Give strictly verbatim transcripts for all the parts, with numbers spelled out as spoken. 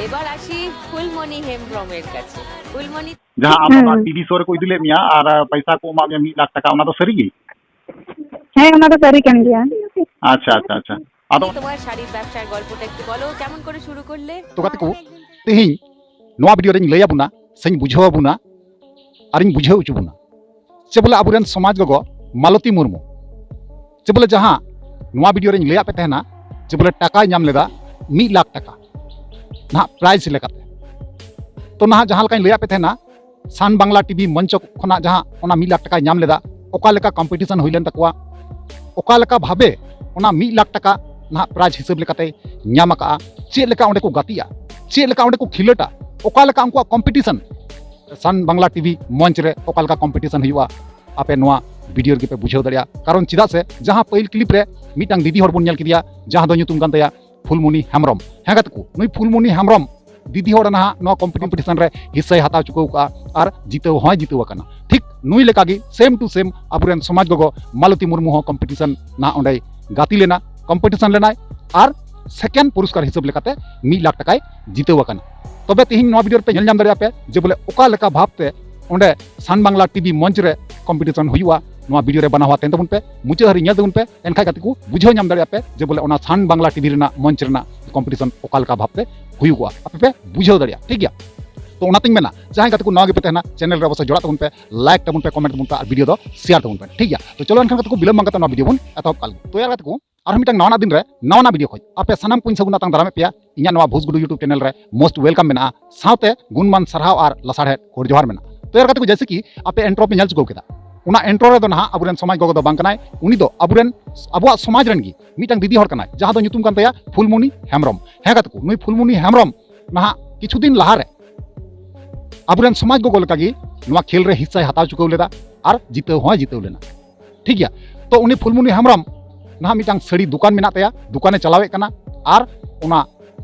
এবার আসি ফুলমণি হেমব্রমের কাছে। ফুলমণি, ᱡᱟᱦᱟᱸ ᱟᱢ ᱚᱱᱟ ᱦᱩᱸ᱾ ᱴᱤᱵᱷᱤ ᱥᱳ ᱨᱮᱠᱚ ᱤᱫᱤ ᱞᱮᱫ ᱢᱮᱭᱟ ᱟᱨ ᱯᱚᱭᱥᱟ ᱠᱚ ᱮᱢᱟᱜ ᱢᱮᱭᱟ ᱢᱤᱫ ᱞᱟᱠᱷ ᱴᱟᱠᱟ, ᱚᱱᱟ ᱫᱚ ᱥᱟᱹᱨᱤ ᱜᱮ? ᱦᱮᱸ, ᱚᱱᱟ ᱫᱚ ᱥᱟᱹᱨᱤ ᱠᱟᱱ ᱜᱮᱭᱟ᱾ ᱟᱪᱪᱷᱟ, ᱟᱪᱪᱷᱟ, ᱟᱪᱪᱷᱟ᱾ ᱟᱫᱚ তোমার শাড়ির ব্যবসার গল্পটা একটু বলো, কেমন করে শুরু করলে? ᱛᱚ ᱜᱟᱛᱮ ᱠᱚ, ᱛᱮᱦᱮᱧ ᱱᱚᱣᱟ ᱵᱷᱤᱰᱤᱭᱳ ᱨᱮᱧ ᱞᱟᱹᱭ ᱟᱵᱚᱱᱟ, ᱥᱮᱧ ᱵᱩᱡᱷᱟᱹᱣ ᱟᱵᱚᱱᱟ, ᱟᱨᱤᱧ ᱵᱩᱡᱷᱟᱹᱣ ᱦᱚᱪᱚ ᱵᱚᱱᱟ ᱡᱮ ᱵᱚᱞᱮ ᱟᱵᱚᱨᱮᱱ ᱥᱚᱢᱟᱡᱽ ᱜᱚᱜᱚ ᱢᱟᱞᱚᱛᱤ ᱢᱩᱨᱢᱩ ᱡᱮ ᱵᱚᱞᱮ ᱡᱟᱦᱟᱸ ᱱᱚᱣᱟ ᱵᱷᱤᱰᱤᱭᱳ ᱨᱮᱧ ᱞᱟᱹᱭᱟᱫ ᱯᱮ ᱛᱟᱦᱮᱱᱟ ᱡᱮ ᱵᱚᱞᱮ ᱴᱟᱠᱟᱭ ᱧᱟᱢ ᱞᱮᱫᱟ ᱢᱤᱫ ᱞᱟᱠᱷ ᱴᱟᱠᱟ ᱱᱟᱦᱟᱜ ᱯᱨᱟᱭᱤᱡᱽ ᱞᱮᱠᱟᱛᱮ᱾ ᱛᱚ ᱱᱟᱦᱟᱜ ᱡᱟᱦᱟᱸ ᱞᱮᱠᱟᱧ ᱞᱟᱹᱭᱟᱫ ᱯᱮ ᱛᱟᱦᱮᱱᱟ ᱥᱟᱱ ᱵᱟᱝᱞᱟ ᱴᱤᱵᱷᱤ ᱢᱚᱧᱪᱚ ᱠᱷᱚᱱᱟᱜ ᱡᱟᱦᱟᱸ ᱚᱱᱟ ᱢᱤᱫ ᱞᱟᱠᱷ ᱴᱟᱠᱟᱭ ᱧᱟᱢ ᱞᱮᱫᱟ, ᱚᱠᱟ ᱞᱮᱠᱟ ᱠᱚᱢᱯᱤᱴᱤᱥᱚᱱ ᱦᱩᱭ ᱞᱮᱱ ᱛᱟᱠᱚᱣᱟ, ᱚᱠᱟ ᱞᱮᱠᱟ ᱵᱷᱟᱵᱮ ᱚᱱᱟ ᱢᱤᱫ ᱞᱟᱠᱷ ᱴᱟᱠᱟ ᱱᱟᱦᱟᱜ ᱯᱨᱟᱭᱤᱡᱽ ᱦᱤᱥᱟᱹᱵ ᱞᱮᱠᱟᱛᱮᱭ ᱧᱟᱢ ᱟᱠᱟᱜᱼᱟ, ᱪᱮᱫ ᱞᱮᱠᱟ ᱚᱸᱰᱮ ᱠᱚ ᱜᱟᱛᱮᱜᱼᱟ, ᱪᱮᱫ ᱞᱮᱠᱟ ᱚᱸᱰᱮ ᱠᱚ ᱠᱷᱮᱞᱳᱰᱟ, ᱚᱠᱟ ᱞᱮᱠᱟ ᱩᱱᱠᱩᱣᱟᱜ ᱠᱚᱢᱯᱤᱴᱤᱥᱚᱱ ᱥᱟᱱ ᱵᱟᱝᱞᱟ ᱴᱤᱵᱷᱤ ᱢᱚᱧᱪ ᱨᱮ ᱚᱠᱟ ᱞᱮᱠᱟ ᱠᱚᱢᱯᱤᱴᱤᱥᱚᱱ ᱦᱩᱭᱩᱜᱼᱟ, ᱟᱯᱮ ᱱᱚᱣᱟ ᱵᱷᱤᱰᱤᱭᱳ ᱨᱮᱜᱮ ᱯᱮ ᱵᱩᱡᱷᱟᱹᱣ ᱫᱟᱲᱮᱭᱟᱜᱼᱟ᱾ ᱠᱟᱨᱚᱱ ᱪᱮᱫᱟᱜ ᱥᱮ ᱡᱟᱦᱟᱸ ᱯᱟᱹᱦᱤᱞ ᱠᱞᱤᱯ ᱨᱮ ᱢᱤᱫᱴᱟᱝ ᱫᱤᱫᱤ ᱦᱚᱲ ᱵᱚᱱ ᱧᱮᱞ ᱠᱮᱫᱮᱭᱟ, ᱡᱟᱦᱟᱸ ᱫᱚ ᱧᱩᱛᱩᱢ ᱠᱟᱱ ᱛᱟᱭᱟ ᱯᱷᱩᱞᱢᱩᱱᱤ ᱦᱮᱢᱵᱨᱚᱢ᱾ ᱦᱮᱸ ᱜᱟᱛᱮ ᱠᱚ, ᱱᱩᱭ ᱯᱷᱩᱞᱢᱩᱱᱤ ᱦᱮᱢᱵᱨᱚᱢ ᱫᱤᱫᱤ ᱦᱚᱲ ᱱᱟᱦᱟᱜ ᱱᱚᱣᱟ ᱠᱚᱢᱯᱤᱴᱤᱥᱚᱱ ᱨᱮ ᱦᱤᱥᱥᱟᱹᱭ ᱦᱟᱛᱟᱣ ᱪᱩᱠᱟᱹᱣ ᱠᱟᱜᱼᱟ ᱟᱨ ᱡᱤᱛᱟᱹᱣ ᱦᱚᱸᱭ ᱡᱤᱛᱟᱹᱣ ᱟᱠᱟᱱᱟ᱾ ᱴᱷᱤᱠ ᱱᱩᱭ ᱞᱮᱠᱟᱜᱮ ᱥᱮᱢ ᱴᱩ ᱥᱮᱢ ᱟᱵᱚᱨᱮᱱ ᱥᱚᱢᱟᱡᱽ ᱜᱚᱜᱚ ᱢᱟᱞᱚᱛᱤ ᱢᱩᱨᱢᱩ ᱦᱚᱸ ᱠᱚᱢᱯᱤᱴᱤᱥᱚᱱ ᱱᱟᱦᱟᱜ ᱚᱸᱰᱮᱭ ᱜᱟᱛᱮ ᱞᱮᱱᱟ, ᱠᱚᱢᱯᱤᱴᱤᱥᱚᱱ ᱞᱮᱱᱟᱭ ᱟᱨ ᱥᱮᱠᱮᱱᱰ ᱯᱩᱨᱚᱥᱠᱟᱨ ᱦᱤᱥᱟᱹᱵ ᱞᱮᱠᱟᱛᱮ ᱢᱤᱫ ᱞᱟᱠᱷ ᱴᱟᱠᱟᱭ ᱡᱤᱛᱟᱹᱣ ᱟᱠᱟᱱᱟ᱾ ᱛᱚᱵᱮ ᱛᱮᱦᱮᱧ ᱱᱚᱣᱟ ᱵᱷᱤᱰᱤᱭᱳ ᱨᱮᱯᱮ ᱧᱮᱞ ᱧᱟᱢ ᱫᱟᱲᱮᱭᱟᱜᱼᱟ ᱯᱮ ᱡᱮ ᱵᱚᱞᱮ ᱚᱠᱟ ᱞᱮᱠᱟ ᱵᱷᱟᱵᱽᱛᱮ ᱚᱸᱰᱮ ᱥᱟᱱ ᱵᱟᱝᱞᱟ ᱴᱤᱵᱷᱤ ᱢᱚᱧᱪ ᱨᱮ ᱠᱚᱢᱯᱤᱴᱤᱥᱚᱱ ᱦᱩᱭᱩᱜᱼᱟ᱾ ᱱᱚᱣᱟ ᱵᱷᱤᱰᱤᱭᱳ ᱨᱮ ᱵᱟᱱᱟᱣᱟ ᱛᱟᱦᱮᱱ ᱛᱟᱵᱚᱱ ᱯᱮ, ᱢᱩᱪᱟᱹᱫ ᱦᱟᱹᱨᱤᱡ ᱧᱮᱞ ᱛᱟᱵᱚᱱ ᱯᱮ, ᱮᱱᱠᱷᱟᱡ ᱜᱟᱛᱮ ᱠᱚ ᱵᱩᱡᱷᱟᱹᱣ ᱧᱟᱢ ᱫᱟᱲᱮᱭᱟᱜᱼᱟ ᱯᱮ ᱡᱮ ᱵᱚᱞᱮ ᱚᱱᱟ ᱥᱟᱱ ᱵᱟᱝᱞᱟ ᱴᱤᱵᱷᱤ ᱨᱮᱱᱟᱜ ᱢᱚᱧᱪ ᱨᱮᱱᱟᱜ ᱠᱚᱢᱯᱤᱴᱤᱥᱚᱱ ᱚᱠᱟ ᱞᱮᱠᱟ ᱵᱷᱟᱵᱽᱛᱮ ᱦᱩᱭᱩᱜᱚᱜᱼᱟ, ᱟᱯᱮ ᱯᱮ ᱵᱩᱡᱷᱟᱹᱣ ᱫᱟᱲᱮᱭᱟᱜᱼᱟ᱾ ᱴᱷᱤᱠ ᱜᱮᱭᱟ, ᱛᱚ ᱚᱱᱟᱛᱤᱧ ᱢᱮᱱᱟ ᱡᱟᱦᱟᱸᱭ ᱜᱟᱛᱮ ᱠᱚ ᱱᱟᱣᱟ ᱜᱮᱯᱮ ᱛᱟᱦᱮᱱᱟ, ᱪᱮᱱᱮᱞ ᱨᱮ ᱚᱵᱚᱥᱥᱳᱭ ᱡᱚᱲᱟᱜ ᱛᱟᱵᱚᱱ ᱯᱮ, ᱞᱟᱭᱤᱠ ᱛᱟᱵᱚᱱ ᱯᱮ, ᱠᱚᱢᱮᱱᱴ ᱛᱟᱵᱚᱱ ᱯᱮ ᱟᱨ ᱵᱷᱤᱰᱤᱭᱳ ᱫᱚ ᱥᱮᱭᱟᱨ ᱛᱟᱵᱚᱱ ᱯᱮ᱾ ᱴᱷᱤᱠ ᱜᱮᱭᱟ, ᱛᱚ ᱪᱚᱞᱚ ᱮᱱᱠᱷᱟᱱ ᱜᱟᱛᱮ ᱠᱚ ᱵᱤᱞᱚᱢ ᱵᱟᱝ ᱠᱟᱛᱮ ᱱᱚᱣᱟ ᱵᱷᱤᱰᱤᱭᱳ ᱵᱚᱱ ᱮᱛᱚᱦᱚᱵ ᱠᱟᱜ ᱞᱮᱜᱮ᱾ ᱛᱚ ᱭᱟᱨ ᱜᱟᱛᱮ ᱠᱚ, ᱟᱨᱦᱚᱸ ᱢᱤᱫᱴᱟᱝ ᱱᱟᱣᱟᱱᱟᱜ ᱫᱤᱱ ᱨᱮ ᱱᱟᱣᱟᱱᱟᱜ ᱵᱷᱤᱰᱤᱭᱳ ᱠᱷᱚᱡ ᱟᱯᱮ ᱥᱟᱱᱟᱢ ᱠᱚᱧ ᱥᱟᱹᱜᱩᱱ ᱟᱛᱟᱝ ᱫᱟᱨᱟᱢᱮᱫ ᱯᱮᱭᱟ᱾ ᱤᱧᱟᱹᱜ ᱱᱚᱣᱟ ᱵᱷᱩᱥ ᱜᱩᱰᱩ YouTube ᱪᱮᱱᱮᱞ ᱨᱮ most welcome ᱢᱮᱱᱟᱜᱼᱟ, ᱥᱟᱶᱛᱮ ᱜᱩᱱᱢᱟᱱ ᱥᱟᱨᱦᱟᱣ ᱟᱨ ᱞᱟᱥᱟᱲᱦᱮᱫ ᱠᱚᱲ ᱡᱚᱦᱟᱨ ᱢᱮᱱᱟᱜᱼᱟ᱾ ᱛᱚ ᱭᱟᱨ ᱜᱟᱛᱮ ᱠᱚ, ᱡᱮᱭᱥᱮ ᱠᱤ ᱟᱯᱮ ᱤᱱᱴᱨᱳ ᱯᱮ ᱧᱮᱞ ᱪᱩᱠᱟᱹᱣ ᱠᱮᱫᱟ, ᱚᱱᱟ ᱤᱱᱴᱨᱳ ᱨᱮᱫᱚ ᱱᱟᱦᱟᱜ ᱟᱵᱚᱨᱮᱱ ᱥᱚᱢᱟᱡᱽ ᱜᱚᱜᱚ ᱫᱚ ᱵᱟᱝ ᱠᱟᱱᱟᱭ, ᱩᱱᱤ ᱫᱚ ᱟᱵᱚᱨᱮᱱ, ᱟᱵᱚᱣᱟᱜ ᱥᱚᱢᱟᱡᱽ ᱨᱮᱱ ᱜᱮ ᱢᱤᱫᱴᱟᱝ ᱫᱤᱫᱤ ᱦᱚᱲ ᱠᱟᱱᱟᱭ, ᱡᱟᱦᱟᱸ ᱫᱚ ᱧᱩᱛᱩᱢ ᱠᱟᱱ ᱛᱟᱭᱟ ᱯᱷᱩᱞᱢᱩᱱᱤ ᱦᱮᱢᱵᱨᱚᱢ᱾ ᱦᱮᱸ ᱜᱟᱛᱮ ᱠᱚ, ᱱᱩᱭ ᱯᱷᱩᱞᱢᱩᱱᱤ ᱦᱮᱢᱵᱨᱚᱢ ᱱᱟᱦᱟᱜ ᱠᱤᱪᱷᱩ ᱫᱤᱱ ᱞᱟᱦᱟᱨᱮ ᱟᱵᱚᱨᱮᱱ ᱥᱚᱢᱟᱡᱽ ᱜᱚᱜᱚ ᱞᱮᱠᱟᱜᱮ ᱱᱚᱣᱟ ᱠᱷᱮᱞ ᱨᱮ ᱦᱤᱥᱥᱟᱭ ᱦᱟᱛᱟᱣ ᱪᱩᱠᱟᱹᱣ ᱞᱮᱫᱟ ᱟᱨ ᱡᱤᱛᱟᱹᱣ ᱦᱚᱸᱭ ᱡᱤᱛᱟᱹᱣ ᱞᱮᱱᱟ᱾ ᱴᱷᱤᱠ ᱜᱮᱭᱟ, ᱛᱚ ᱩᱱᱤ ᱯᱷᱩᱞᱢᱩᱱᱤ ᱦᱮᱢᱵᱨᱚᱢ ᱱᱟᱦᱟᱜ ᱢᱤᱫᱴᱟᱝ ᱥᱟᱹᱲᱤ ᱫᱚᱠᱟᱱ ᱢᱮᱱᱟᱜ ᱛᱟᱭᱟ, ᱫᱚᱠᱟᱱᱮ ᱪᱟᱞᱟᱣᱮᱫ ᱠᱟᱱᱟ ᱟᱨ ᱚᱱᱟ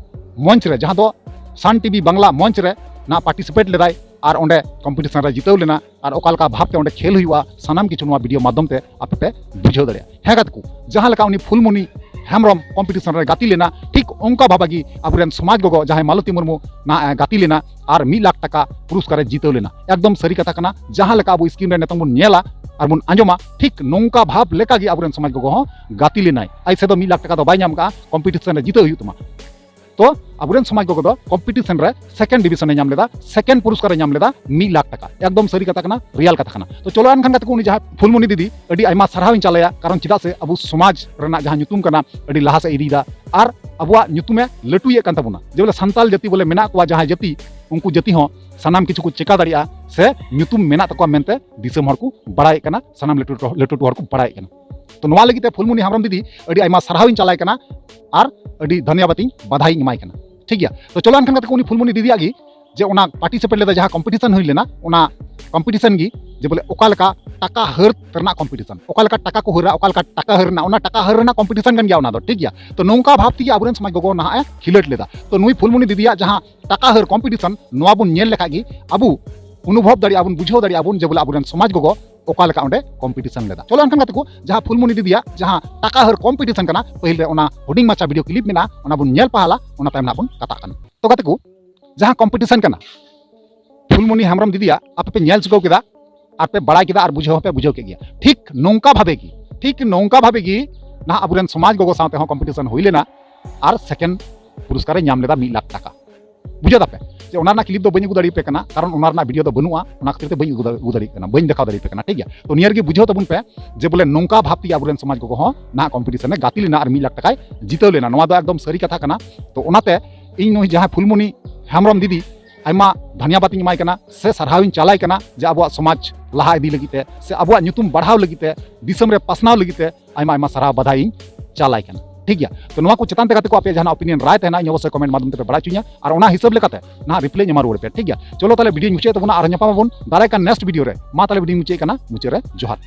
ᱢᱚᱧᱪ ᱨᱮ, ᱡᱟᱦᱟᱸ ᱫᱚ ᱥᱟᱱ ᱴᱤᱵᱷᱤ ᱵᱟᱝᱞᱟ ᱢᱚᱧᱪ ᱨᱮ ᱱᱟᱦᱟᱜ ᱯᱟᱨᱴᱤᱥᱤᱯᱮᱴ ᱞᱮᱫᱟᱭ ᱟᱨ ᱚᱸᱰᱮ ᱠᱚᱢᱯᱤᱴᱤᱥᱚᱱ ᱨᱮ ᱡᱤᱛᱟᱹᱣ ᱞᱮᱱᱟ᱾ ᱟᱨ ᱚᱠᱟ ᱞᱮᱠᱟ ᱵᱷᱟᱵᱽᱛᱮ ᱚᱸᱰᱮ ᱠᱷᱮᱞ ᱦᱩᱭᱩᱜᱼᱟ, ᱥᱟᱱᱟᱢ ᱠᱤᱪᱷᱩ ᱱᱚᱣᱟ ᱵᱷᱤᱰᱤᱭᱳ ᱢᱟᱫᱽᱫᱷᱚᱢ ᱛᱮ ᱟᱯᱮ ᱯᱮ ᱵᱩᱡᱷᱟᱹᱣ ᱫᱟᱲᱮᱭᱟᱜᱼᱟ᱾ ᱦᱮᱸ ᱜᱟᱛᱮ ᱠᱚ, ᱡᱟᱦᱟᱸ ᱞᱮᱠᱟ ᱩᱱᱤ ᱯᱷᱩᱞᱢᱩᱱᱤ ᱦᱮᱢᱵᱨᱚᱢ ᱠᱚᱢᱯᱤᱴᱤᱥᱚᱱ ᱨᱮ ᱜᱟᱛᱮ ᱞᱮᱱᱟ, ᱴᱷᱤᱠ ᱚᱱᱠᱟ ᱵᱷᱟᱵᱟ ᱜᱮ ᱟᱵᱚᱨᱮᱱ ᱥᱚᱢᱟᱡᱽ ᱜᱚᱜᱚ ᱡᱟᱦᱟᱸᱭ ᱢᱟᱞᱚᱛᱤ ᱢᱩᱨᱢᱩ ᱱᱟᱦᱟᱜ ᱮ ᱜᱟᱛᱮ ᱞᱮᱱᱟ ᱟᱨ ᱢᱤᱫ ᱞᱟᱠᱷ ᱴᱟᱠᱟ ᱯᱩᱨᱚᱥᱠᱟᱨ ᱮ ᱡᱤᱛᱟᱹᱣ ᱞᱮᱱᱟ᱾ ᱮᱠᱫᱚᱢ ᱥᱟᱹᱨᱤ ᱠᱟᱛᱷᱟ ᱠᱟᱱᱟ, ᱡᱟᱦᱟᱸ ᱞᱮᱠᱟ ᱟᱵᱚ ᱥᱠᱨᱤᱱ ᱨᱮ ᱱᱤᱛᱚᱝ ᱵᱚᱱ ᱧᱮᱞᱟ ᱟᱨ ᱵᱚᱱ ᱟᱸᱡᱚᱢᱟ, ᱴᱷᱤᱠ ᱱᱚᱝᱠᱟ ᱵᱷᱟᱵ ᱞᱮᱠᱟ ᱜᱮ ᱟᱵᱚᱨᱮᱱ ᱥᱚᱢᱟᱡᱽ ᱜᱚᱜᱚ ᱦᱚᱸ ᱜᱟᱛᱮ ᱞᱮᱱᱟᱭ᱾ ᱟᱡ ᱥᱮᱫ ᱫᱚ ᱢᱤᱫ ᱞᱟᱠᱷ ᱴᱟᱠᱟ ᱫᱚ ᱵᱟᱭ ᱧᱟᱢ ᱠᱟᱜᱼᱟ, ᱠᱚᱢᱯᱤᱴᱤᱥᱚᱱ ᱨᱮ ᱡᱤᱛᱟᱹᱣ ᱦᱩᱭᱩᱜ ᱛᱟᱢᱟ᱾ ᱛᱚ ᱟᱵᱚᱨᱮᱱ ᱥᱚᱢᱟᱡᱽ ᱜᱚᱜᱚ ᱫᱚ ᱠᱚᱢᱯᱤᱴᱤᱥᱚᱱ ᱨᱮ ᱥᱮᱠᱮᱱᱰ ᱰᱤᱵᱤᱥᱚᱱ ᱮ ᱧᱟᱢ ᱞᱮᱫᱟ, ᱥᱮᱠᱮᱱᱰ ᱯᱩᱨᱚᱥᱠᱟᱨ ᱮ ᱧᱟᱢ ᱞᱮᱫᱟ ᱢᱤᱫ ᱞᱟᱠᱷ ᱴᱟᱠᱟ᱾ ᱮᱠᱫᱚᱢ ᱥᱟᱹᱨᱤ ᱠᱟᱛᱷᱟ ᱠᱟᱱᱟ, ᱨᱤᱭᱟᱞ ᱠᱟᱛᱷᱟ ᱠᱟᱱᱟ᱾ ᱛᱚ ᱪᱚᱞᱚ ᱮᱱᱠᱷᱟᱱ ᱜᱟᱛᱮ ᱠᱚ, ᱩᱱᱤ ᱡᱟᱦᱟᱸ ᱯᱷᱩᱞᱢᱚᱱᱤ ᱫᱤᱫᱤ, ᱟᱹᱰᱤ ᱟᱭᱢᱟ ᱥᱟᱨᱦᱟᱣ ᱤᱧ ᱪᱟᱞᱟᱭᱟ, ᱠᱟᱨᱚᱱ ᱪᱮᱫᱟᱜ ᱥᱮ ᱟᱵᱚ ᱥᱚᱢᱟᱡᱽ ᱨᱮᱱᱟᱜ ᱡᱟᱦᱟᱸ ᱧᱩᱛᱩᱢ ᱠᱟᱱᱟ ᱟᱹᱰᱤ ᱞᱟᱦᱟ ᱥᱮᱫ ᱤᱫᱤᱭᱮᱫᱟ ᱟᱨ ᱟᱵᱚᱣᱟᱜ ᱧᱩᱛᱩᱢᱮ ᱞᱟᱹᱴᱩᱭᱮᱫ ᱠᱟᱱ ᱛᱟᱵᱚᱱᱟ᱾ ᱡᱮ ᱵᱚᱞᱮ ᱥᱟᱱᱛᱟᱞ ᱡᱟᱹᱛᱤ ᱵᱚᱞᱮ ᱢᱮᱱᱟᱜ ᱠᱚᱣᱟ ᱡᱟᱦᱟᱸᱭ ᱡᱟᱹᱛᱤ, ᱩᱱᱠᱩ ᱡᱟᱹᱛᱤ ᱦᱚᱸ ᱥᱟᱱᱟᱢ ᱠᱤᱪᱷᱩ ᱠᱚ ᱪᱮᱠᱟ ᱫᱟᱲᱮᱭᱟᱜᱼᱟ ᱥᱮ ᱧᱩᱛᱩᱢ ᱢᱮᱱᱟᱜ ᱛᱟᱠᱚᱣᱟ ᱢᱮᱱᱛᱮ ᱫᱤᱥᱚᱢ ᱦᱚᱲ ᱠᱚ ᱵᱟᱲᱟᱭᱮᱫ ᱠᱟᱱᱟ, ᱥᱟᱱᱟᱢ ᱞᱟᱹᱴᱩ ᱞᱟᱹᱴᱩ ᱦᱚᱲ ᱠᱚ ᱵᱟᱲᱟᱭᱮᱫ ᱠᱟᱱᱟ᱾ ᱛᱚ ᱱᱚᱣᱟ ᱞᱟᱹᱜᱤᱫ ᱛᱮ ᱯᱷᱩᱞᱢᱚᱱᱤ ᱦᱮᱢᱵᱨᱚᱢ ᱫᱤᱫᱤ ᱟᱹᱰᱤ ᱟᱭᱢᱟ ᱥᱟᱨᱦᱟᱣ ᱤᱧ ᱪᱟᱞᱟᱭ ᱠᱟᱱᱟ ᱟᱨ ᱟᱹᱰᱤ ᱫᱷᱚᱱᱭᱚᱵᱟᱫ ᱤᱧ, ᱵᱟᱫᱷᱟᱭ ᱤᱧ ᱮᱢᱟᱭ ᱠᱟᱱᱟ᱾ ᱴᱷᱤᱠ ᱜᱮᱭᱟ, ᱛᱚ ᱪᱚᱞᱚ ᱮᱱᱠᱷᱟᱱ ᱜᱟᱛᱮ ᱠᱚ, ᱩᱱᱤ ᱯᱷᱩᱞᱢᱚᱱᱤ ᱫᱤᱫᱤᱭᱟᱜ ᱜᱮ ᱡᱮ ᱚᱱᱟ ᱯᱟᱨᱴᱤᱥᱤᱯᱮᱴ ᱞᱮᱫᱟ, ᱡᱟᱦᱟᱸ ᱠᱚᱢᱯᱤᱴᱤᱥᱚᱱ ᱦᱩᱭ ᱞᱮᱱᱟ, ᱚᱱᱟ ᱠᱚᱢᱯᱤᱴᱤᱥᱚᱱ ᱜᱮ ᱡᱮ ᱵᱚᱞᱮ ᱚᱠᱟ ᱞᱮᱠᱟ ᱴᱟᱠᱟ ᱦᱟᱹᱨ ᱨᱮᱱᱟᱜ ᱠᱚᱢᱯᱤᱴᱤᱥᱚᱱ, ᱚᱠᱟ ᱞᱮᱠᱟ ᱴᱟᱠᱟ ᱠᱚ ᱦᱟᱹᱨᱟ, ᱚᱠᱟ ᱞᱮᱠᱟ ᱴᱟᱠᱟ ᱦᱟᱹᱨ ᱨᱮᱱᱟᱜ, ᱚᱱᱟ ᱴᱟᱠᱟ ᱦᱟᱹᱨ ᱨᱮᱱᱟᱜ ᱠᱚᱢᱯᱤᱴᱤᱥᱚᱱ ᱠᱟᱱ ᱜᱮᱭᱟ ᱚᱱᱟ ᱫᱚ, ᱴᱷᱤᱠ ᱜᱮᱭᱟ᱾ ᱛᱚ ᱱᱚᱝᱠᱟ ᱵᱷᱟᱵ ᱛᱮᱜᱮ ᱟᱵᱚᱨᱮᱱ ᱥᱚᱢᱟᱡᱽ ᱜᱚᱜᱚ ᱱᱟᱦᱟᱜ ᱮ ᱠᱷᱮᱞᱳᱰ ᱞᱮᱫᱟ᱾ ᱛᱚ ᱱᱩᱭ ᱯᱷᱩᱞᱢᱚᱱᱤ ᱫᱤᱫᱤᱭᱟᱜ ᱡᱟᱦᱟᱸ ᱴᱟᱠᱟ ᱦᱟᱹᱨ ᱠᱚᱢᱯᱤᱴᱤᱥᱚᱱ, ᱱᱚᱣᱟ ᱵᱚᱱ ᱧᱮᱞ ᱞᱮᱠᱷᱟᱡ ᱜᱮ ᱟᱵᱚ ᱚᱱᱩᱵᱷᱚᱵ ᱫᱟᱲᱮᱭᱟᱜᱼᱟ ᱵᱚᱱ, ᱵᱩᱡᱷᱟᱹᱣ ᱫᱟᱲᱮᱭᱟᱜᱼᱟ ᱵᱚᱱ ᱡᱮ ᱵᱚᱞᱮ ᱟᱵᱚᱨᱮᱱ ᱥᱚᱢᱟᱡᱽ ᱜᱚᱜᱚ ᱚᱠᱟ ᱞᱮᱠᱟ ᱚᱸᱰᱮ ᱠᱚᱢᱯᱤᱴᱤᱥᱚᱱ ᱞᱮᱫᱟ᱾ ᱪᱚᱞᱚ ᱮᱱᱠᱷᱟᱱ ᱜᱟᱛᱮ ᱠᱚ, ᱡᱟᱦᱟᱸ ᱯᱷᱩᱞᱢᱚᱱᱤ ᱫᱤᱫᱤᱭᱟᱜ ᱡᱟᱦᱟᱸ ᱴᱟᱠᱟ ᱦᱟᱹᱨ ᱠᱚᱢᱯᱤᱴᱤᱥᱚᱱ ᱠᱟᱱᱟ, ᱯᱟᱹᱦᱤᱞ ᱨᱮ ᱚᱱᱟ ᱦᱩᱰᱤᱧ ᱢᱟᱪᱷᱟ ᱵᱷᱤᱰᱤᱭᱳ ᱠᱞᱤᱯ ᱢᱮᱱᱟᱜᱼᱟ, ᱚᱱᱟ ᱵᱚᱱ ᱧᱮᱞ ᱯᱟᱦᱟᱞᱟ, ᱚᱱᱟ ᱛᱟᱭᱚᱢ ᱱᱟᱜ ᱵᱚᱱ ᱠᱟᱛᱷᱟᱜ ᱠᱟᱱᱟ᱾ ᱛᱚ ᱜᱟᱛᱮ ᱠᱚ, ᱡᱟᱦᱟᱸ ᱠᱚᱢᱯᱤᱴᱤᱥᱚᱱ ᱠᱟᱱᱟ ᱯᱷᱩᱞᱢᱚᱱᱤ ᱦᱮᱢᱵᱨᱚᱢ ᱫᱤᱫᱤᱭᱟᱜ, ᱟᱯᱮ ᱯᱮ ᱧᱮᱞ ᱪᱩᱠᱟᱹᱣ ᱠᱮᱫᱟ ᱟᱨ ᱯᱮ ᱵᱟᱲᱟᱭ ᱠᱮᱫᱟ ᱟᱨ ᱵᱩᱡᱷᱟᱹᱣ ᱦᱚᱸᱯᱮ ᱵᱩᱡᱷᱟᱹᱣ ᱠᱮᱫ ᱜᱮᱭᱟ᱾ ᱴᱷᱤᱠ ᱱᱚᱝᱠᱟ ᱵᱷᱟᱵᱮ ᱜᱮ, ᱴᱷᱤᱠ ᱱᱚᱝᱠᱟ ᱵᱷᱟᱵᱮ ᱜᱮ ᱱᱟᱦᱟᱜ ᱟᱵᱚᱨᱮᱱ ᱥᱚᱢᱟᱡᱽ ᱜᱚᱜᱚ ᱥᱟᱶᱛᱮ ᱦᱚᱸ ᱠᱚᱢᱯᱤᱴᱤᱥᱚᱱ ᱦᱩᱭ ᱞᱮᱱᱟ ᱟᱨ ᱥᱮᱠᱮᱱᱰ ᱯᱩᱨᱚᱥᱠᱟᱨᱮ ᱧᱟᱢ ᱞᱮᱫᱟ ᱢᱤᱫ ᱞᱟᱠᱷ ᱴᱟᱠᱟ᱾ ᱵᱩᱡᱷᱟᱹᱣ ᱫᱟᱯᱮ ᱡᱮ ᱚᱱᱟ ᱨᱮᱱᱟᱜ ᱠᱞᱤᱯ ᱫᱚ ᱵᱟᱹᱧ ᱟᱹᱜᱩ ᱫᱟᱲᱮᱭᱟᱯᱮ ᱠᱟᱱᱟ, ᱠᱟᱨᱚᱱ ᱚᱱᱟ ᱨᱮᱱᱟᱜ ᱵᱷᱤᱰᱤᱭᱳ ᱫᱚ ᱵᱟᱹᱱᱩᱜᱼᱟ, ᱚᱱᱟ ᱠᱷᱟᱹᱛᱤᱨ ᱛᱮ ᱵᱟᱹᱧ ᱟᱹᱜᱩ ᱫᱟᱲᱮ-, ᱟᱹᱜᱩ ᱫᱟᱲᱮᱭᱟᱜ ᱠᱟᱱᱟ, ᱵᱟᱹᱧ ᱫᱮᱠᱷᱟᱣ ᱫᱟᱲᱮᱭᱟᱯᱮ ᱠᱟᱱᱟ, ᱴᱷᱤᱠ ᱜᱮᱭᱟ᱾ ᱛᱚ ᱱᱤᱭᱟᱹ ᱨᱮᱜᱮ ᱵᱩᱡᱷᱟᱹᱣ ᱛᱟᱵᱚᱱ ᱯᱮ ᱡᱮ ᱵᱚᱞᱮ ᱱᱚᱝᱠᱟ ᱵᱷᱟᱵ ᱛᱮᱜᱮ ᱟᱵᱚᱨᱮᱱ ᱥᱚᱢᱟᱡᱽ ᱜᱚᱜᱚ ᱦᱚᱸ ᱱᱟᱦᱟᱜ ᱠᱚᱢᱯᱤᱴᱤᱥᱚᱱ ᱨᱮ ᱜᱟᱛᱮ ᱞᱮᱱᱟ ᱟᱨ ᱢᱤᱫ ᱞᱟᱠᱷ ᱴᱟᱠᱟᱭ ᱡᱤᱛᱟᱹᱣ ᱞᱮᱱᱟ᱾ ᱱᱚᱣᱟ ᱫᱚ ᱮᱠᱫᱚᱢ ᱥᱟᱹᱨᱤ ᱠᱟᱛᱷᱟ ᱠᱟᱱᱟ᱾ ᱛᱚ ᱚᱱᱟᱛᱮ ᱤᱧ ᱱᱩᱭ ᱡᱟᱦᱟᱸᱭ ᱯᱷᱩᱞᱢᱚᱱᱤ ᱦᱮᱢᱵᱨᱚᱢ ᱫᱤᱫᱤ ᱟᱭᱢᱟ ᱫᱷᱟᱱᱭᱟᱵᱟᱫ ᱤᱧ ᱮᱢᱟᱭ ᱠᱟᱱᱟ ᱥᱮ ᱥᱟᱨᱦᱟᱣ ᱤᱧ ᱪᱟᱞᱟᱭ ᱠᱟᱱᱟ ᱡᱮ ᱟᱵᱚᱣᱟᱜ ᱥᱚᱢᱟᱡᱽ ᱞᱟᱦᱟ ᱤᱫᱤ ᱞᱟᱹᱜᱤᱫ ᱛᱮ ᱥᱮ ᱟᱵᱚᱣᱟᱜ ᱧᱩᱛᱩᱢ ᱵᱟᱲᱦᱟᱣ ᱞᱟᱹᱜᱤᱫ ᱛᱮ, ᱫᱤᱥᱚᱢ ᱨᱮ ᱯᱟᱥᱱᱟᱣ ᱞᱟᱹᱜᱤᱫ ᱛᱮ ᱟᱭᱢᱟ ᱟᱭᱢᱟ ᱥᱟᱨᱦᱟᱣ ᱵᱟᱫᱷᱟᱭ ᱤᱧ ᱪᱟᱞᱟᱭ ᱠᱟᱱᱟ, ᱴᱷᱤᱠ ᱜᱮᱭᱟ᱾ ᱛᱚ ᱱᱚᱣᱟ ᱠᱚ ᱪᱮᱛᱟᱱ ᱛᱮ ᱜᱟᱛᱮ ᱠᱚ ᱟᱯᱮᱭᱟᱜ ᱡᱟᱦᱟᱱᱟᱜ ᱚᱯᱤᱱᱤᱭᱚᱱ, ᱨᱟᱭ ᱛᱟᱦᱮᱱᱟ, ᱤᱧ ᱚᱵᱚᱥᱥᱳᱭ ᱠᱚᱢᱮᱱᱴ ᱢᱟᱫᱽᱫᱷᱚᱢ ᱛᱮᱯᱮ ᱵᱟᱲᱟᱭ ᱦᱚᱪᱚᱧᱟ ᱟᱨ ᱚᱱᱟ ᱦᱤᱥᱟᱹᱵ ᱞᱮᱠᱟᱛᱮ ᱱᱟᱦᱟᱜ ᱨᱤᱯᱞᱟᱭ ᱤᱧ ᱮᱢᱟ ᱨᱩᱣᱟᱹᱲ ᱯᱮᱭᱟ, ᱴᱷᱤᱠ ᱜᱮᱭᱟ᱾ ᱪᱚᱞᱚ ᱛᱟᱦᱞᱮ ᱵᱷᱤᱰᱤᱭᱳᱧ ᱢᱩᱪᱟᱹᱫ ᱛᱟᱵᱚᱱᱟ, ᱟᱨᱦᱚᱸ ᱧᱟᱯᱟᱢ ᱟᱵᱚᱱ ᱫᱟᱨᱟᱭ ᱠᱟᱱ ᱱᱮᱠᱥᱴ ᱵᱷᱤᱰᱤᱭᱳ ᱨᱮ᱾ ᱢᱟ ᱛᱟᱦᱞᱮ ᱵᱷᱤᱰᱤᱭᱳᱧ ᱢᱩᱪᱟᱹᱫ ᱠᱟᱱᱟ, ᱢᱩᱪᱟᱹᱫ ᱨᱮ ᱡᱚᱦᱟᱨ᱾